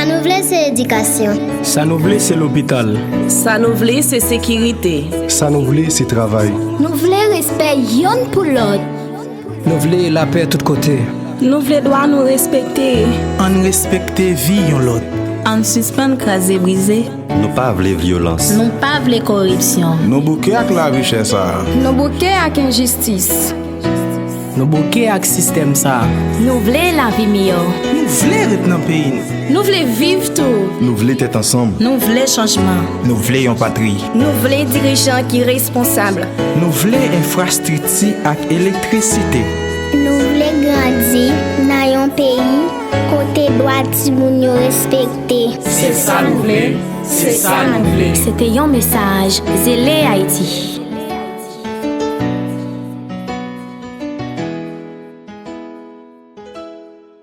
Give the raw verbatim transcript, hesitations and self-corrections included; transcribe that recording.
Nou vle se edikasyon. Sa nou vle se lopital. Sa nou vle se sekirite. Sa nou vle se travay. Nou vle respè youn pou lòt. Nou vle lapè tout kote. Nou vle dwa nou respekte. Ann respekte vi yon lòt. Ann sispann kraze brize. Nou pa vle vyolans. Nou pa vle koripsyon. Nou bouke ak lavi chè sa a. Nou bouke ak enjistis. Nou bouke ak sistèm sa a. Nou vle lavi miyò. Nou vle ret nan peyi n. Nou vle viv tou. Nou vle tèt ansanm. Nou vle chanjman. Nou vle yon patri. Nou vle dirijan ki responsab. Nou vle enfrastrikti ak elektrisite. Nou vle grandi nan yon peyi kote dwa timoun yo respekte. Se sa nou vle. Se sa nou vle. Se te yon mesaj Zele Ayiti.